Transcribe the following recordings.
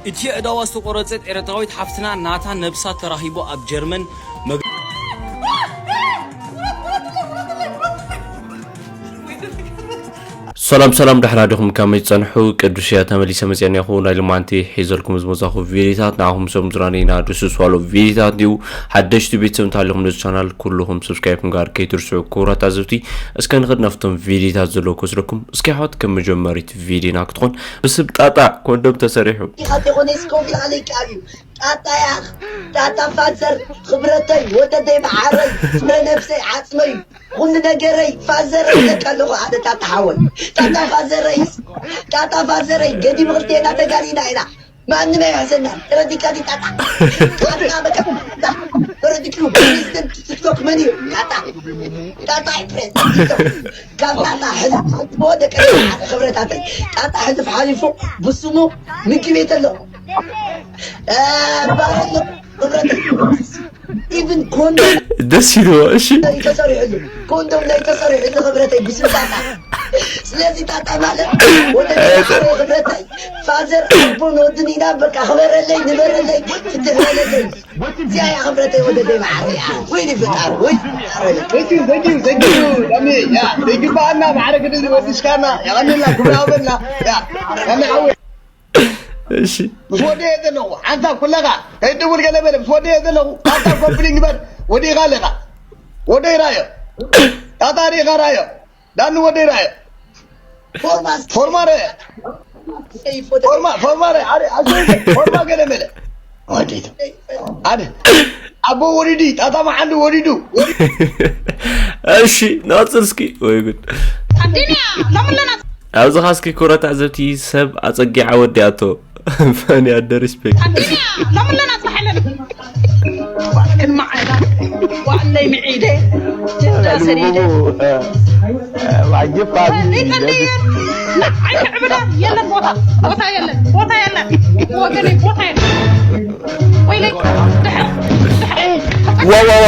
እቲ ኣእዳዋ ዝተቖረጸት ኤርትራዊት ሓፍትና ናታ ነብሳ ተራኺቡ ኣብ ጀርመን መግ- ሰላም ሰላም፣ ደሕና ዲኹም? ከመይ ትጸንሑ? ቅዱስ እያ ተመሊሰ መጽኣኒኹ። ናይ ልማንቲ ሒዘልኩም ዝመጻኹ ቪዲዮታት ንዓኹም ሰብ ምዝራነይና ድስስ ዋሎ ቪዲዮታት ድዩ? ሓደሽቲ ቤተሰብ እንተሃሊኹም ነዚ ቻናል ኩልኹም ሰብስክራይብ ምግባር ከይትርስዑ ክቡራት ታዘብቲ። እስከ ንኽድ ናብቶም ቪዲዮታት ዘለዉ ክወስደኩም። እስኪ ኣሕዋት ከም መጀመሪት ቪዲዮና ክትኾን ብስብ ጣጣ ኮንዶም ተሰሪሑ። ኢኻ ተኾነ እስከ ውግእ ኣለይ ቃል እዩ። ጣጣ ያኽ ጣጣ ፋዘር ክብረተይ ወደደይ መዓረይ ፍረ ነብሰይ ዓጽመይ ኩሉ ነገረይ ፋዘር እብለካ ኣለኹ ኣነ ጣጣ ሓወይ ጣጣ ፋዘረይ ጣጣ ፋዘረይ ገዲም ክልቴና ተጋሪና ኢና ማንም ኣይሕዘና ተረዲካ ዲ ጣጣ ጣጣ በቃ ተረዲክሉ ፕሬዚደንት ቲክቶክ መን እዩ ጣጣ ጣጣ እዩ ፕሬዚደንት ቲክቶክ ካብ ጣጣ ሕልፍ ሓልፎ ደቂ ኣንስትዮ ክብረታተይ ጣጣ ሕልፍ ሓሊፉ ብስሙ ምግቢ ቤት ኣለኹ ባረሎ ክብረተይ ኢቭን ኮንዶም ደስ ይልዎ። እሺ ለይተሰሪሕሉ ኮንዶም ለይተሰሪሕሉ ክብረተይ ብስም ጣጣ ስለዚ ጣጣ ማለት ወደ ክብረተይ ፋዘር ኣቦን ወድን ኢና በቃ ክበረለይ ንበረለይ ፍትሕ በለለይ እዚኣ እያ ክብረተይ ወደደይ ማዕረይ ወይኒ ፍጣር ወይ Thank you, thank you, thank you, Dami. ያ ይግባና ማዕረግ ድዚ ወድስካና ያቀንልና ክብረ ሃበና ያ ያቀንልና ሓወይ እሺ ምስ ወደየ ዘለኹ ሓንሳብ ኩለኻ ከይትደውል ገለ በለ ምስ ወደየ ዘለኹ ሓንሳብ ኮምፕሊን ግበር ወዲኻ ኣለኻ ወደይ ራዮ ጣጣ ሪኻ ራዮ ዳኒ ወደይ ራዮ ፎርማ ፎርማ ረ ፎርማ ፎርማ ረ ኣደ ኣደ ፎርማ ገለ መለ ኣደ ኣቦ ወዲዲ ጣጣ መዓንዲ ወዲዱ እሺ ናጽር እስኪ ወይ ጉድ ኣዲንያ ሎምለና ኣብዚ ኻስኪ ኩረት ኣዘብቲ ሰብ ኣጸጊዓ ወዲኣቶ ፈኒ ኣደ ሪስፔክት ኣዲንያ ሎምለና ጽሓለን ክንማዓላ ዋለይ ምዒደ ጀዳ ሰሪደ ይጸልየን ንዓይ ክዕብዳ የለን ቦታ ቦታ የለን ቦታ የለን ወገነይ ቦታ የለን ወይለይ ድሕር ድሕር ዋዋዋ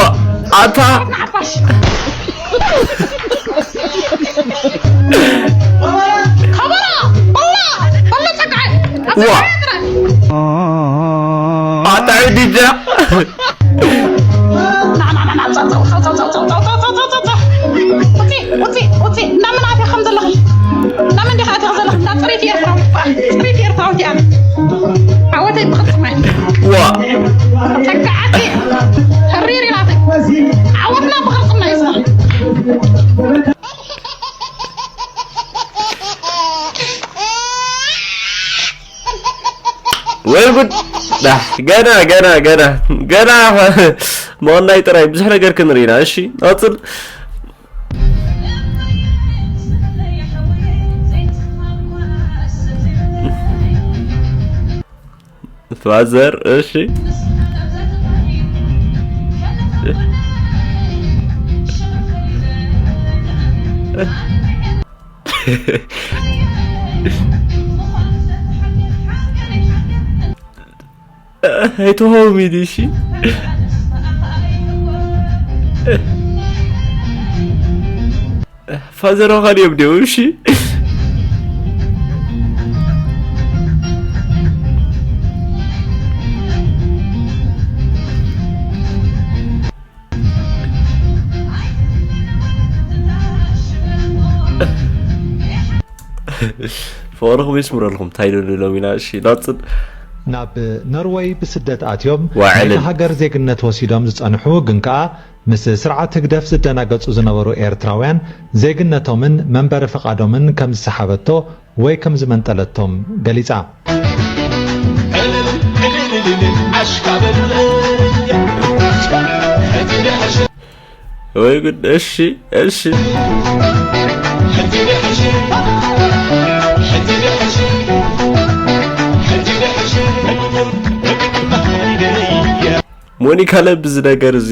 ኣታ ንዓፋሽ ከበራ በላ በላ ጸግዓይ ዋ ኣታ ዲዳ ውፅእ ውፅእ ውፅእ እንዳመን ኣትያ ከም ዘለኺ እንዳመን ዲኻ ኣትያ ዘለኺ እንዳ ፅሪት ኤርትራዊት ባ ፅሪት ኤርትራዊት እያ ዓወተይ ብቕፅማይ ዋ ተጋዓቲ ሕሪር ኢላተይ ዓወትና ብቕርፅና እዩ ዝብል ወይ ጉድ ዳ ገና ገና ገና ገና መቐናይ ጥራይ ብዙሕ ነገር ክንርኢ ኢና። እሺ ቀጽል። ፋዘር እሺ ኣይትሆው ሚዲ እሺ ፋዘሮ ካልዮም ድዮም እሺ ፍቕርኹም የስምረልኩም እንታይ ዶ ንብሎም ኢና እሺ ናፅን ናብ ኖርወይ ብስደት ኣትዮም ዋዕልን። ናይታ ሃገር ዜግነት ወሲዶም ዝጸንሑ ግን ከኣ ምስ ስርዓት ህግደፍ ዝደናገጹ ዝነበሩ ኤርትራውያን ዜግነቶምን መንበሪ ፍቓዶምን ከም ዝሰሓበቶ ወይ ከም ዝመንጠለቶም ገሊጻ። ወይ ጉድ እሺ እሺ ሞኒካ ለብዚ ነገር እዚ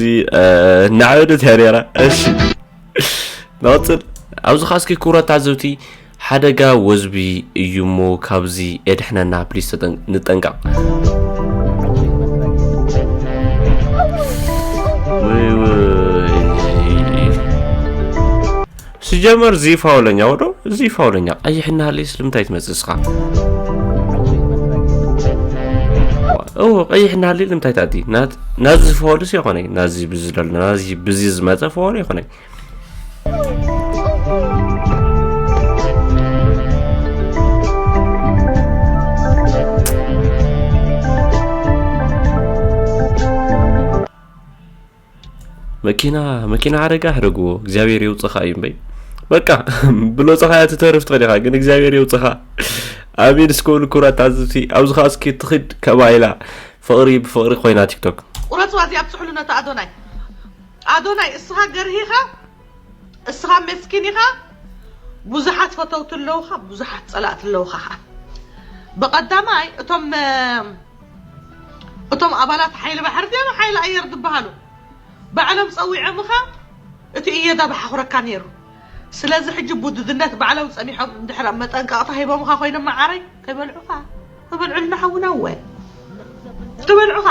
ናዕበደት እያ ነራ እሺ ንቐፅል ኣብዚ ኻስኪ ክቡራት ታዘብቲ ሓደጋ ወዝቢ እዩ እሞ ካብዚ የድሕነና ፕሊስ ንጠንቀቕ ሲጀመር እዚ ፋውለኛ ወዶ እዚ ፋውለኛ ቀይሕ እናሃለይ ስለምንታይ ትመፅእ እስኻ እዎ፣ ቀይሕ እናሃለየ እንታይ ታዲ? ናት-፣ ናዚ ፈወልስ ይኾነይ፣ ናዚ ብዚ ደሎ፣ ናዚ ብዚ ዝመጸ ፈወል ይኾነይ። መኪና፣ መኪና ሓደጋ ሕደግዎ፣ እግዚኣብሔር የውፅኻ እዩ እምበይ። በቃ፣ ብሎፅኻ እያ ትተርፍ ትኽእል ኢኻ፣ ግን እግዚኣብሔር የውፅኻ። ኣሜን እስከ በሉ ክቡራት ታዘብቲ። ኣብዚ ኸዓ እስኪ ትኽድ ከባይላ ፍቕሪ ብፍቕሪ ኮይና ቲክቶክ። ቁረፅዋ እዚኣ ኣብፅሕሉ ነቲ ኣዶናይ። ኣዶናይ፣ እስኻ ገርሂኻ፣ እስኻ መስኪን ኢኻ። ብዙሓት ፈተውቲ ኣለውኻ፣ ብዙሓት ጸላእቲ ኣለውኻ ኸዓ። ብቐዳማይ እቶም፣ እቶም ኣባላት ሓይሊ ባሕሪ ድዮም ሓይሊ ኣየር ዝበሃሉ ባዕሎም ጸዊዖምኻ፣ እቲ እየዳ ብሓኹረካ ነይሩ። ስለዚ ሕጂ ብውድድነት ባዕሎም ጸኒሖም እንድሕር ኣብ መጠንቀቕታ ሂቦምኻ ኮይኖም መዓረይ፣ ከይበልዑኻ፣ ከይበልዑልና ሓውና እወ። ከይበልዑኻ።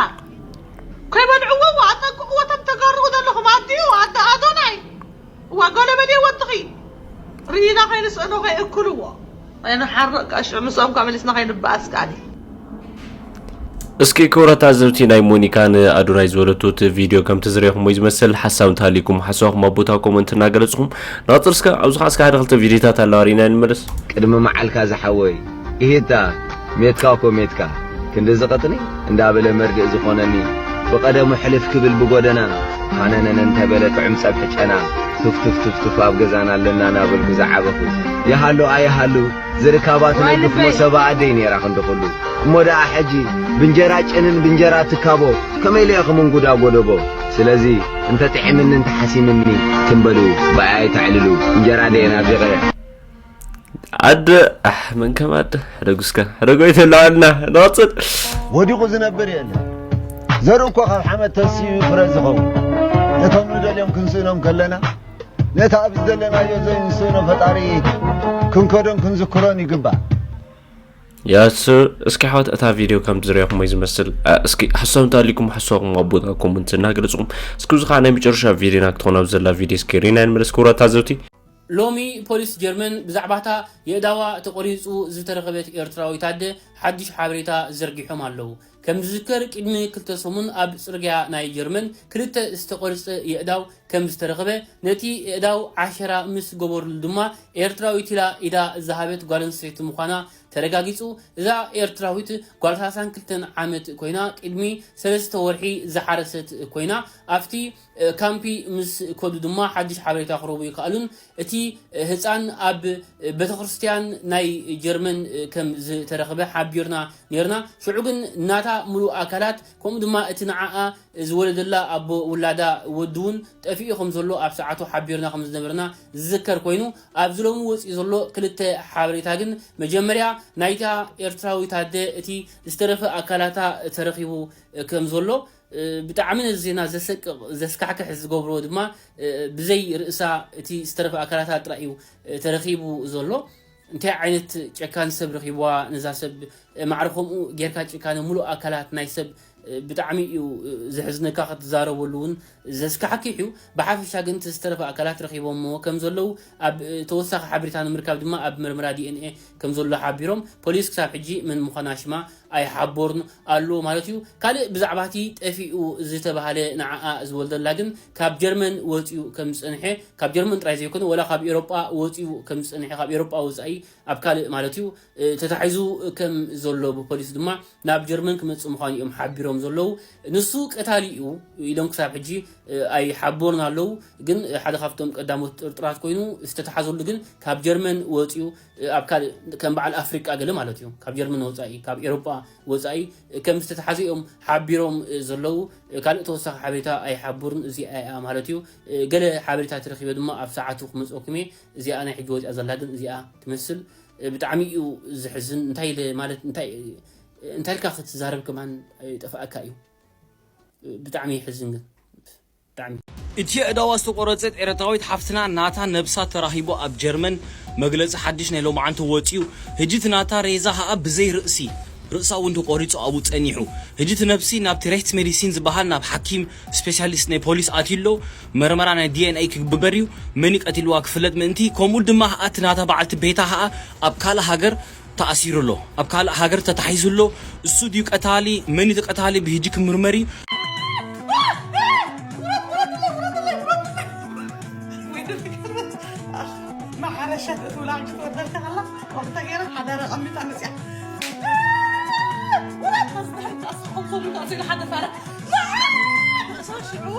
ከይበልዕዎ እወ፣ ኣጠንቅቕዎ እቶም ተጋርኡ ዘለኹም ኣዲኡ፣ ኣደ ኣዶናይ። እዋ፣ ገለ በልየ ወድኺ። ርኢና ከይንስእኖ ከይእክልዎ። ከይንሓርቕ ከኣ ሽዑ ምስኦም ከኣ መሊስና ከይንበኣስ ከኣ። እስኪ ክቡራት ታዘብቲ ናይ ሞኒካን ኣዶናይ ዝበለቶ እቲ ቪድዮ ከምቲ ዝረኹሞ እዩ ዝመስል። ሓሳብ እንተሃልዩኩም ሓሳብኩም ኣብ ቦታ ኮመንት እናገለጽኩም ንቐጽል። እስከ ኣብዚ ኸዓ እስከ ሓደ ክልተ ቪድዮታት ኣለዋ ርኢና ንመለስ። ቅድሚ መዓልካ ዝሓወይ። ኢሂታ፣ ሜትካ እኮ ሜትካ። ክንድዚ ቅጥኒ እንዳበለ መርድእ ዝኾነኒ። ብቐደሙ ሕልፍ ክብል ብጎደና። ሃነነነ እንተበለ ጥዑም ጸብሒ ጨና። ቱፍ ቱፍ ቱፍ ቱፍ ኣብ ገዛና ኣለና እናበልኩ ዝዓበኹ። ይሃሉ ኣይሃሉ፣ ዝርካባት ዋይ ነግፍ ልበይ። መሶባ ኣደይ ነይራ ክንዲ ኩሉ። እሞ ደኣ ሕጂ ብንጀራ ጨንን ብንጀራ ትካቦ፣ ከመይ ኢለ እየ ክምንጉዳ ጎደቦ? ስለዚ እንተ ጥዒምኒ እንተ ሓሲምኒ፣ ትም በሉ፣ ብኣይ ኣይተዕልሉ። እንጀራ ደየ ናፊቐ። ኣደ፣ ኣሕ፣ መን ከም ኣደ? ሕደጉ እስከ፣ ሕደጉ ኣይተለዋልና፣ ንቐጽል። ወዲቑ ዝነብር የለን። ዘርኡ እኮ ካብ ሓመድ ተሲኡ ፍረ ዝኸውን። ነቶም ንደልዮም ክንስእኖም ከለና፣ ነቲ ኣብ ዝደለናዮ ዘይንስእኖ ፈጣሪ ክንከዶን ክንዝክሮን ይግባእ። ያስ፣ እስኪ ኣሕዋት፣ እታ ቪድዮ ከም ዝረኹሞ እዩ ዝመስል። እ፣ እስኪ ሓሳብ እንተሃልዩኩም ሓሳብኩም ኣብ ቦታ ኮመንት እናገለጽኩም፣ እስኪ እዚ ኸዓ ናይ መጨረሻ ቪድዮና ክትኾን ኣብ ዘላ ቪድዮ እስኪ ርኢና ንመለስ ክቡራት ታዘብቲ። ሎሚ ፖሊስ ጀርመን ብዛዕባታ የእዳዋ ተቖሪጹ ዝተረኸበት ኤርትራዊት ኣደ ሓድሽ ሓበሬታ ዘርጊሖም ኣለዉ። ከም ዝዝከር፣ ቅድሚ ክልተ ሰሙን ኣብ ጽርግያ ናይ ጀርመን ክልተ ዝተቖርጸ የእዳው ከም ዝተረኸበ፣ ነቲ የእዳው ዓሸራ ምስ ገበሩሉ ድማ ኤርትራዊት ኢላ ኢዳ ዝሃበት ጓል ኣንስተይቲ ምዃና ተረጋጊጹ። እዛ ኤርትራዊት ጓል ሰላሳን ክልተን ዓመት ኮይና፣ ቅድሚ ሰለስተ ወርሒ ዝሓረሰት ኮይና፣ ኣብቲ፣ እ፣ ካምፒ ምስ ከዱ ድማ ሓድሽ ሓበሬታ ክረኽቡ ይከኣሉን፣ እቲ ህጻን ኣብ ቤተክርስትያን ናይ ጀርመን ከም ዝተረኽበ ሓቢርና ነርና። ሽዑ ግን ናታ ምሉእ ኣካላት፣ ከምኡ ድማ እቲ ንዓኣ ዝወለደላ ኣቦ ውላዳ ወዲ እውን ጠፊኡ ከም ዘሎ ኣብ ሰዓቱ ሓቢርና ከም ዝነበርና ዝዝከር ኮይኑ፣ ኣብዚ ሎሚ ወጺኡ ዘሎ ክልተ ሓበሬታ ግን፣ መጀመርያ ናይታ ኤርትራዊት ኣደ እቲ ዝተረፈ ኣካላታ ተረኺቡ ከም ዘሎ፣ እ፣ ብጣዕሚ ነዚ ዜና ዘሰቅቕ፣ ዘስካሕክሕ ዝገብሮ ድማ፣ እ፣ ብዘይ ርእሳ እቲ ዝተረፈ ኣካላታ ጥራይ እዩ፣ እ፣ ተረኺቡ ዘሎ። እንታይ ዓይነት ጨካን ሰብ ረኺብዋ ነዛ ሰብ፣ እ፣ ማዕረ ከምኡ ጌርካ ጭካነ ምሉእ ኣካላት ናይ ሰብ፣ እ፣ ብጣዕሚ እዩ፣ እ፣ ዘሕዝነካ ክትዛረበሉ እውን ዘስካሕክሕ እዩ። ብሓፈሻ ግን እቲ ዝተረፈ ኣካላት ረኺቦምዎ ከም ዘለዉ ኣብ፣ እ፣ ተወሳኺ ሓበሬታ ንምርካብ ድማ ኣብ ምርመራ ዲ ኤን ኤ ከም ዘሎ ሓቢሮም። ፖሊስ ክሳብ ሕጂ መን ምዃና ሽማ ኣይሓቦርን ኣሎ ማለት እዩ። ካልእ ብዛዕባ እቲ ጠፊኡ ዝተባህለ ንዓኣ ዝወልደላ ግን ካብ ጀርመን ወፂኡ ከም ዝፀንሐ፣ ካብ ጀርመን ጥራይ ዘይኮነ ወላ ካብ ኤሮጳ ወፂኡ ከም ዝፀንሐ፣ ካብ ኤሮጳ ወፃኢ ኣብ ካልእ ማለት እዩ፣ እ፣ ተታሒዙ ከም ዘሎ ብፖሊስ ድማ ናብ ጀርመን ክመፅእ ምዃኑ እዮም ሓቢሮም ዘለዉ። ንሱ ቀታሊ እዩ ኢሎም ክሳብ ሕጂ፣ እ፣ ኣይሓቦርን ኣለዉ። ግን ሓደ ካብቶም ቀዳሞት ጥርጥራት ኮይኑ ዝተተሓዘሉ ግን ካብ ጀርመን ወፂኡ ኣብ ካልእ ከም በዓል ኣፍሪቃ ገለ ማለት እዩ፣ ካብ ጀርመን ወጻኢ፣ ካብ ኤሮጳ ወጻኢ ከም ዝተተሓዘ እዮም ሓቢሮም ዘለዉ። ካልእ ተወሳኺ ሓበሬታ ኣይሓብሩን፣ እዚኣ እያ ማለት እዩ። ገለ ሓበሬታ ተረኺበ ድማ ኣብ ሰዓቱ ክመጽኦኩም እየ። እዚኣ ናይ ሕጂ ወጺኣ ዘላ ግን እዚኣ ትመስል። ብጣዕሚ እዩ ዝሕዝን። እንታይ ኢለ ማለት፣ እንታይ፣ እንታይ ኢልካ ክትዛረብ ከማን ይጠፍኣካ እዩ። ብጣዕሚ የሕዝን ግን። ብጣዕሚ። እቲ ኣእዳዋ ዝተቆረጸት ኤርትራዊት ሓፍትና ናታ ነብሳ ተራኺቡ ኣብ ጀርመን መግለጺ ሓድሽ ናይ ሎማዓንቲ ወጺኡ። ሕጂ እቲ ናታ ሬዛ ኸኣ ብዘይ ርእሲ፣ ርእሳ እውን ተቆሪጹ ኣብኡ ጸኒሑ። ሕጂ እቲ ነብሲ ናብቲ ሬክስ ሜዲሲን ዝበሃል ናብ ሓኪም ስፔሻሊስት ናይ ፖሊስ ኣትዩ ኣሎ። መርመራ ናይ ዲ ኤን ኤ ክግበር እዩ። መን እዩ ቀቲልዋ ክፍለጥ ምእንቲ፣ ከምኡ ድማ ኸኣ እቲ ናታ በዓልቲ ቤታ ኸኣ ኣብ ካልእ ሃገር ተኣሲሩ ኣሎ። ኣብ ካልእ ሃገር ተታሒዙ ኣሎ። እሱ ድዩ ቀታሊ? መን እዩ ቀታሊ? ብህጂ ክምርመር እዩ። ማሕረሻ እትውላ ክትወደልካ ከላ ወቅተ ገይራ ሓዳረ ቀሚጣ መፅያ። ውላት መስድሕር ተኣስቆምሶም ተኣሲሉ ሓደ ፋረ ሽዑ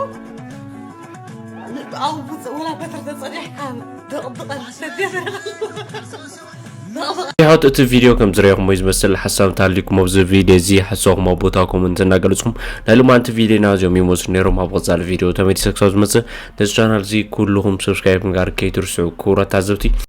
ንብኣው ወላ በትር ተፀኒሕካ ደቕድቐል ሰዲያ ይኸውት እቲ ቪድዮ ከም ዝረኹሞ እዩ ዝመስል። ሓሳብ እንተሃልዩኩም ኣብዚ ቪድዮ እዚ ሓሳብኩም ኣብ ቦታ ኮመንት እናገለፅኩም ናይ ሎማንቲ ቪድዮና እዚኦም ይመስሉ ነይሮም። ኣብ ቀፃሊ ቪድዮ ተመሊሰ ክሳብ ዝመፅእ ነዚ ቻናል እዚ ኩልኹም ሰብስክራይብ ምግባር ከይትርስዑ ክቡራት ታዘብቲ።